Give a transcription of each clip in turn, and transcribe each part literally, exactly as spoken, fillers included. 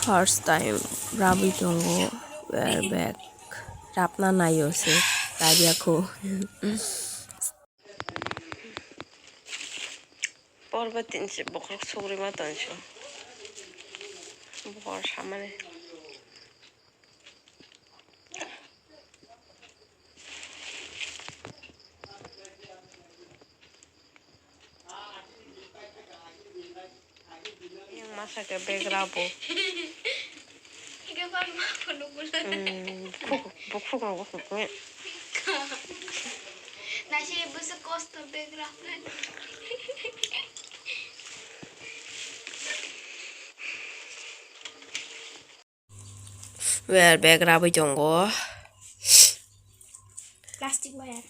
First time rabwi tongo, wear bag. Rapna naio se, tariya kho. Porba tinsi bokhorok sugri ma tonsi. Bokhor samani. Yang masa ke bag rabo. Ike bang ma phunuk gula. Hmm, buk, buk, buk, buk, buk. Nasi busu kosto bag rabo. Wear bag rabwi tongo. Plastic wear.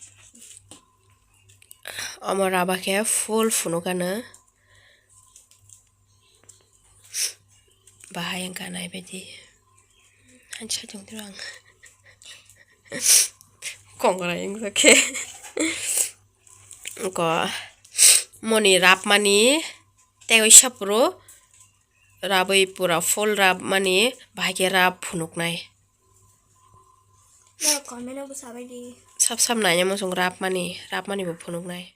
Omo raba khe full phunukano. Bahai wngkha naibaidi. Hansa tongtwrang. Kongrai wngkha khe. Ko moni rapmani tei waisa phuru. Rabwi pura full rab mani bahai khe rab phunuknai. Norok comment o bwsa bai di. Sab sab naina muchung rab mani, rab mani bo phunuknai.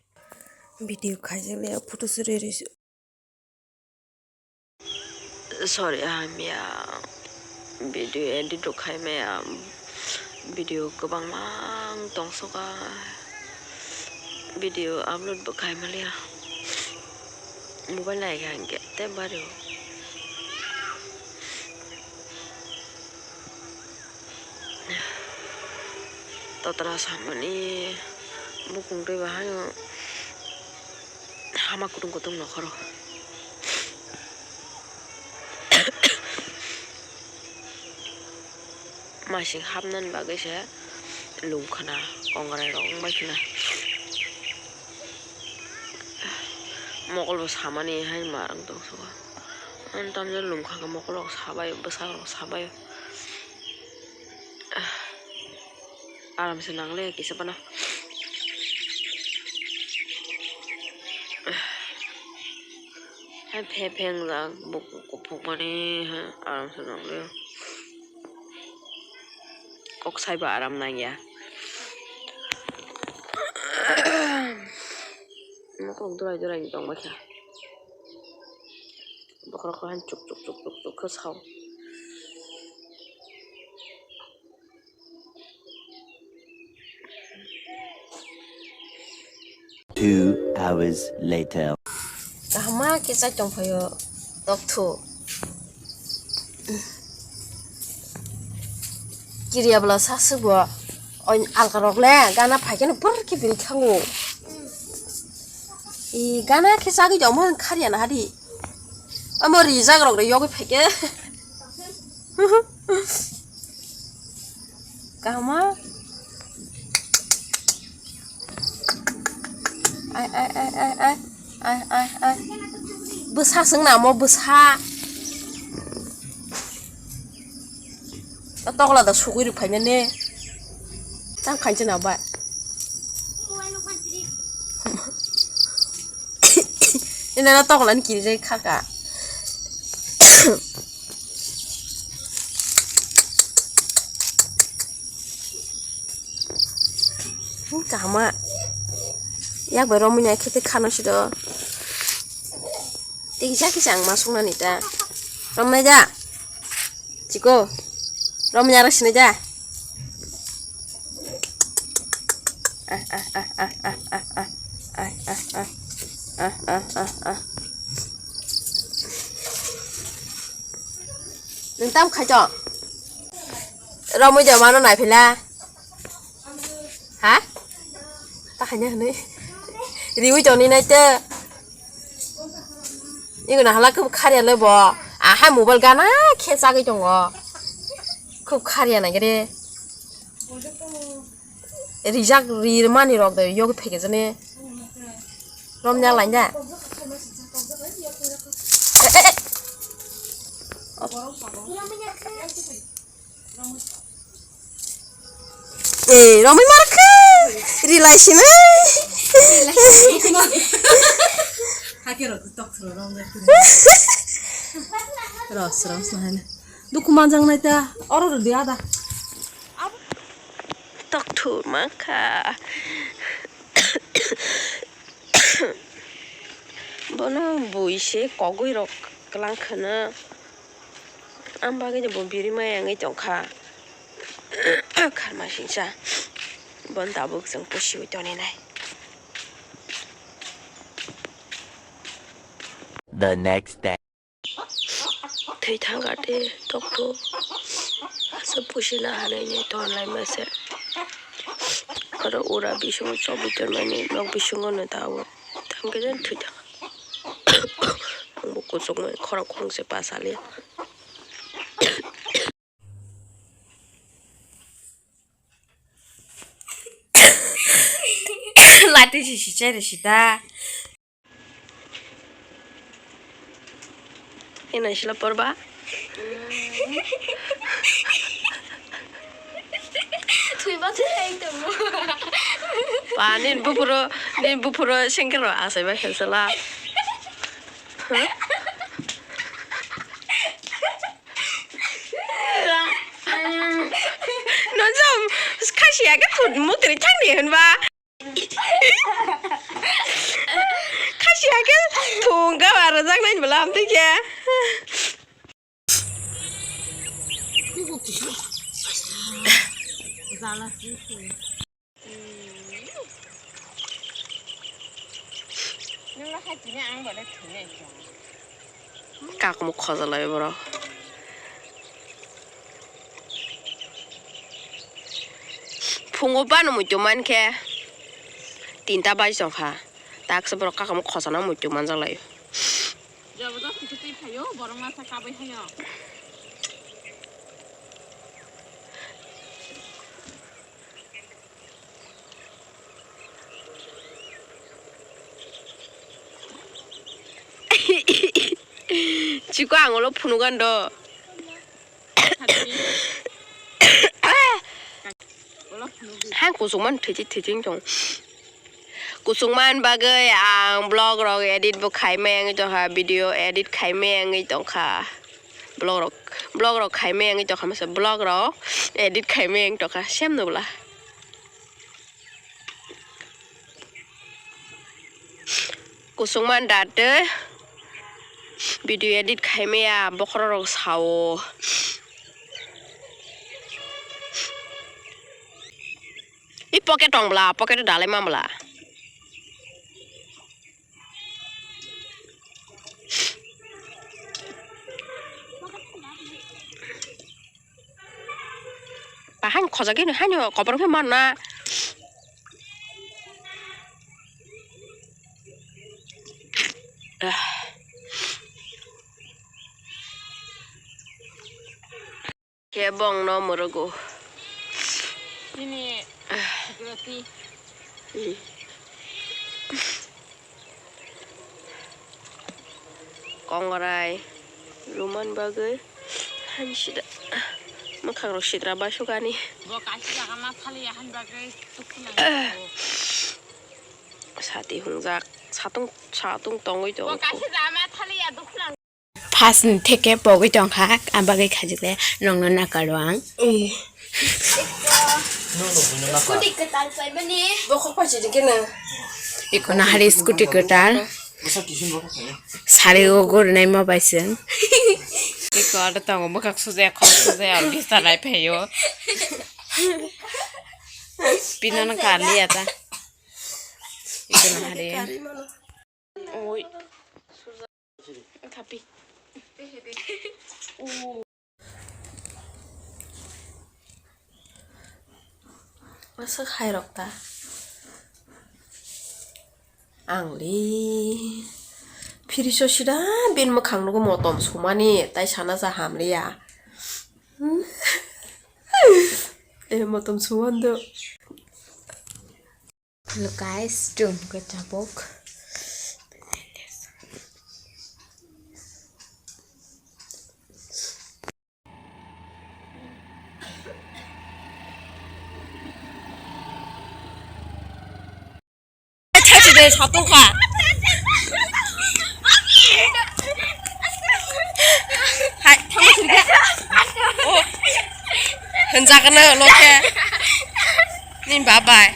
Video khaijak le photo suri risi. Sorry, hamya video edit rok khai maya. Video kwbangma tongsoka, video upload bo khai maliya, mobile nai kha hinkhe tei bario. Totra samani bukung twi bahaino hama kutung kutung nokhoro. Masing hapnani bagwi se lum khna, kongrai rok wng bai khna. Mokol bo samani hai ma wng tong sugo. Ani tamjani lum kha khe mokol rok sabai, bwsa rok sabai. Aram se nang le kisa bana. Hai phe phe wngjak, buk kuphuk mani, hai aram se nang le. Kok saibo aram nangya. Mokol durai durai ni tongbaikha. Bokhorok khe han chuk chuk chuk chuk chuk khe sao. Two hours later. Kaham ma khe chai tong phaio, tokthu. Kiriya bwla sa swk bo. Oin alka rok le gana phai khe no brr khe bini thango. E gana khe chagwi tongmo kharya na hadi. Omo rijak rok re yogwi phai khe. Kaham ma. Ai, ai, ai, ai, ai. Ai, ai, ai. Bwsa swng na mo bwsa. O tokla da sugwi rw phaimani. Tang khainsa na bai. Ina na tokla ni kirijak kha ka. Hmm, kaham ma. Yak bai romwi nai khe tei khano siro. Tei kisa kisa ang ma sung nani ta. Romnai da. Chiko. Romwi nai rw sinai da. Ah, ah, ah. Ah, ah, ah, ah. Nwng tam khai tong? Romwi de mano nai phila. Ha? Ta khaina hwnwi. Riwi tongni nai te. Ego na hala khe kharya le bo. Aha mobile gana khe chagwi tongo. Khub kharya nai gre. Rijak ri mani rok de yogi phege jani. Romnya laina. Eh, eh, eh. Eh, romwi markhe. Rilai sini. Hake rok tok thro romnya. Ros, ros na hane. Dukhu manjaknai ta, oro rwdi ada. Tokthur mankha. Bono bui se kogwi rok kwlang khwno. Am bagwi bo biri maya wngwi tongkha. Kharma singsa. Bon tabuk chwng pusiwi toninai. The next day. Thwi thangkha tei tokto. Aswk pusi na hanaini ton lai masa. Oro ura bisingo chobwi tonmani nok bisingo no ta o. Tamkhe jan thwi thangkha. Ang bo kuchukmani khorang khorang se pa sali. Lati si si chere sita. Ina sila porba. Thwiba thwi hai tongmo. Pa, nin bupuro, nin bupuro sengkero asai ba khelsela. Huh? Nojom, khasiya khe thut mutri thangni hwnba. Khasiya khe thung ga ba rwjaknai bwla amtwi khe. Kakmo khojalai borok. Phungo bano muitu mankhe tinta bai chongkha. Taksa borok kakamo khosana muitu manjaklaio. Jabardast khe twi phaio, borok masa kabui haio. Chikon ang ulo phunugan do. Hang kuchukmani thwichi thwichi wng tong. Kuchukmani bagwi ang vlog rok edit bo khaimaya wngwi tongkha, video edit khaimaya wngwi tongkha. Vlog rok, vlog rok khaimaya wngwi tongkha, masa vlog rok edit khaimaya wngwi tongkha, sem nubla. Kusungma da tei video edit khaimaya bokhorok rok sao. I pocket tong bwla, pocket dalai man bwla. Bahai khojagwi no haino kopor khe manna. Khe bongno mwrwgo. Nini security. Kongrai luman bagwi hani sida mwkhang rok sidra basukani. Bo kaisa jaga ma thali ya hani bagwi tukuna. Sati hungjak satung satung tongwi tongo. Bo kaisa jaga ma thali ya dukuna. First ni theke pogwi tongkha, abagwi khajikle nongno nakaro ang. Scooty kwtal paimani. Ikono hari scooty kwtal. Sari o gurnai ma bai chwng. Iko aro tongo mwkhak sujaya, khorok sujaya, bisna nai phaio. Pinano kaliya ta. Ikono hari. Oi. Tapi. Masa khairok ta. Angli. Phiriso sida bin mwkhang nugo motom sumani tai sana sa hamliya. Eh, motom suwando. Hello guys, dum ke tabuk. Thachi de satung kha. Hai, thangma sirga. Hwnjakno lokhe. Ni babai.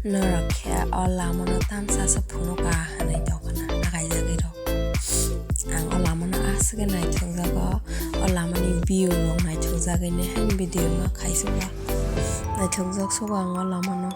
Norok khe o lamano tamsa se phunukha hinwi tongkha na, akaijagwi rok. Ang o lamano aswk khe naithokjago, o lamani view rok naithokjagwi nai haino video ma khaisukha. Naithokjak sugo ang o lamano.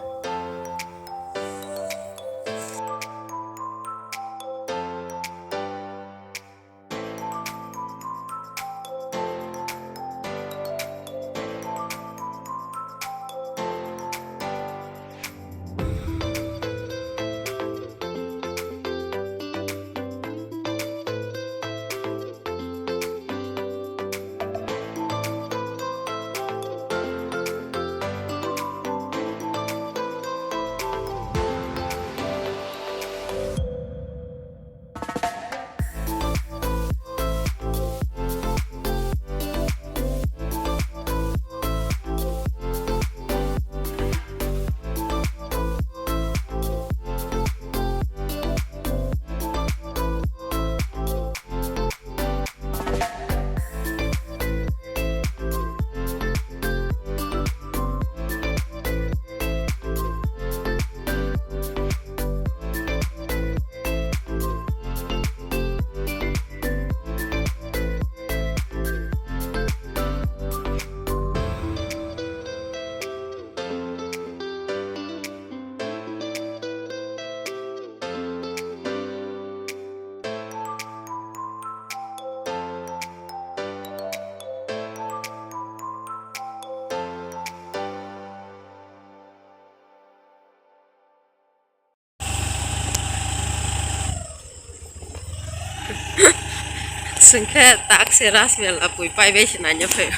Chwng khe tak se Ras Mela pui pai bai se naina phaio.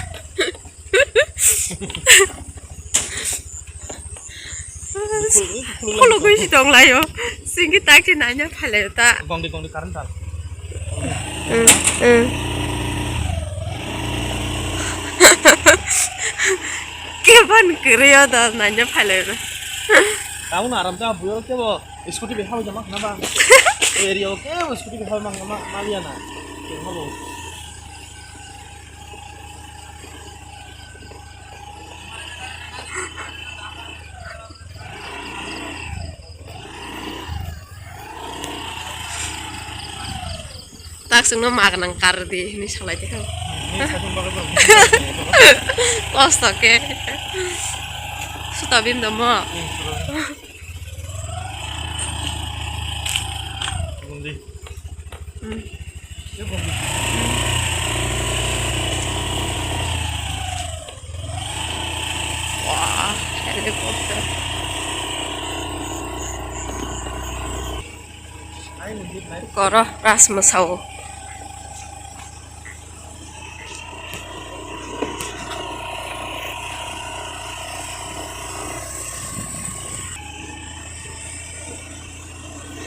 Khulugwi se tong laio. Chwng khe tak se naina phai laio ta. Gongdi gongdi current tar. Kebang kwrwi o da naina phai laio. Tabuk no aram ta buyo kebo. Scooty bai habwi tongma khna ba? Area o kebo scooty bai habwi ma, ma, ma liya na. Kebo habo. Tak chwngno ma gwnang kar di hinwi salai di. Ni sakung bagwi bagwi. Kosto khe. Suta bim domo. Hmm, suta. Bundi. Hmm. Ya, bundi. Wah, helicopter. Koro ras mwsao.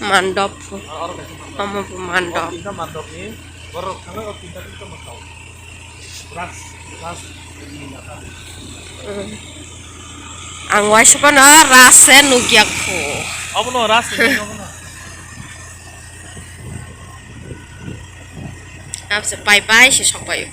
Mandop. Omo bo mandop. Ang waisa phano ras se nukya kho. Abono ras ni, abono. Abse pai pai se sok pai.